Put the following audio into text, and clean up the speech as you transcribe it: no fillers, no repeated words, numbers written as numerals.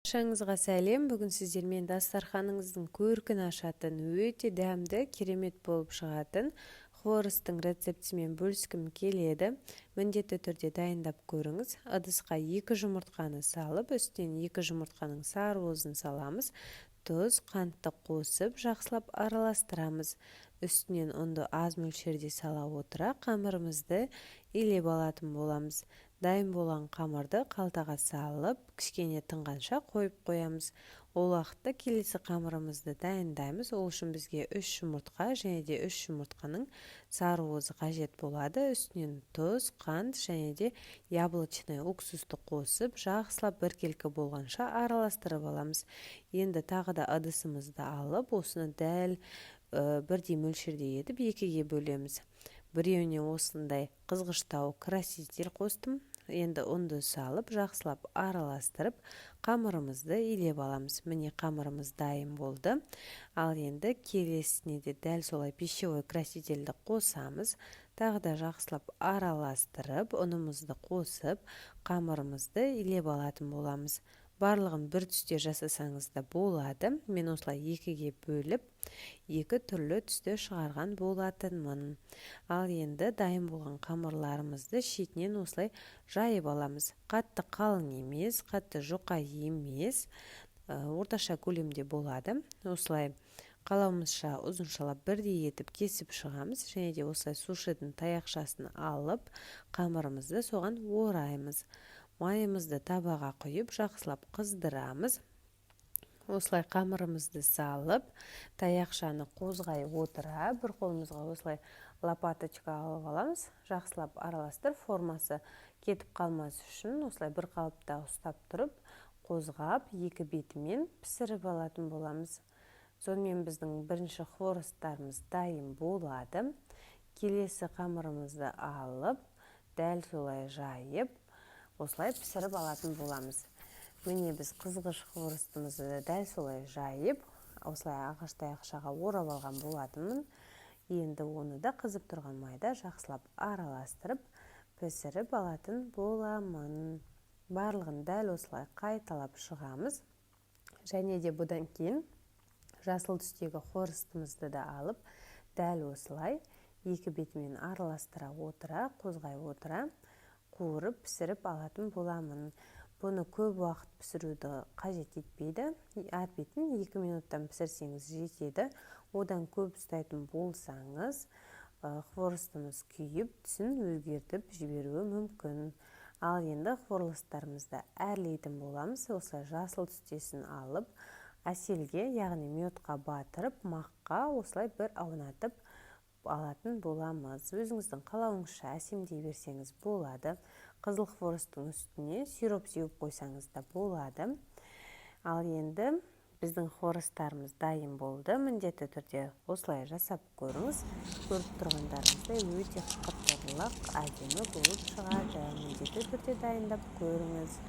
Баршаңызға сәлем! Бүгін сіздермен дастарханыңыздың көркін ашатын, өте дәмді, керемет болып шығатын хворосттың рецептімен бөліскім келеді. Міндетті түрде дайындап көріңіз. Ыдысқа 2 жұмыртқаны салып, үстінен 2 жұмыртқаның сары уызын саламыз. Тұз, қантты қосып, жақсылап араластырамыз. Үстінен ұнды аз мөлшерде сала отыра, қамырымызды илеп алатын боламыз. Дайын болған қамырды қалтаға салып, кішкене тынғанша қойып қоямыз. Ол уақытта келесі қамырымызды дайындаймыз. Ол үшін бізге 3 жұмыртқа және де 3 жұмыртқаның сары уызы қажет болады. Үстінен тұз, қант және де яблочный уксусты қосып, жақсылап біркелкі болғанша араластырып аламыз. Енді тағы да ыдысымызды алып, осыны дәл бірдей мөлшерде етіп екіге бөлеміз. Біреуіне осындай қызғыштау краситель қостым. Енді ұнды салып, жақсылап араластырып, қамырымызды илеп аламыз. Міне, қамырымыз дайын болды. Ал енді келесіне де дәл солай пищевой красительді қосамыз. Тағы да жақсылап араластырып, ұнымызды қосып, қамырымызды илеп алатын боламыз. Барлығын бір түсте жасасаңыз да болады. Мен осылай екіге бөліп, екі түрлі түсті шығарған болатынмын. Ал енді дайын болған қамырларымызды шетінен осылай жайып аламыз. Қатты қалың емес, қатты жұқа емес, орташа көлемде болады. Осылай қалауымызша ұзыншалап, бірдей етіп кесіп шығамыз және де осылай сушидің таяқшасын алып, қамырымызды соған ораймыз. Майымызды табаға құйып, жақсылап қыздырамыз. Осылай қамырымызды салып, таяқшаны қозғай отыра, бір қолымызға осылай лопаточка алып аламыз. Жақсылап араластырып, формасы кетіп қалмас үшін осылай бір қалыпта ұстап тұрып, қозғап, екі бетімен пісіріп алатын боламыз. Сонымен, біздің бірінші хворосттарымыз дайын болады. Келесі қамырымызды алып, дәл солай жайып, осылай пісіріп алатын боламыз. Міне, біз қызғыш хворостымызды дәл солай жайып, осылай ағаш таяқшаға орап алған болатынмын. Енді оны да қызып тұрған майда жақсылап араластырып, пісіріп алатын боламын. Барлығын дәл осылай қайталап шығамыз. Және де бұдан кейін жасыл түстегі хворостымызды да алып, дәл осылай екі бетімен араластыра отыра, қозғай отыра қуырып, пісіріп алатын боламын. Бұны көп уақыт пісіруді қажет етпейді. Әр бетін 2 минуттан пісірсеңіз, жетеді. Одан көп ұстайтын болсаңыз, хворостымыз күйіп, түсін өзгертіп жіберуі мүмкін. Ал енді хворосттарымызды әрлейтін боламыз. Осылай жасыл түстесін алып, әселге, яғни медқа батырып, маққа осылай бір аунатып алатын боламыз. Өзіңіздің қалауыңызша әсемдей берсеңіз болады. Қызыл хворосттың үстіне сироп сеуіп қойсаңыз да болады. Ал енді біздің хворосттарымыз дайын болды. Міндетті түрде осылай жасап көріңіз. Көріп тұрғандарыңыздай, өте қытырлық, әдемі болып шығады. Міндетті түрде дайындап көріңіз.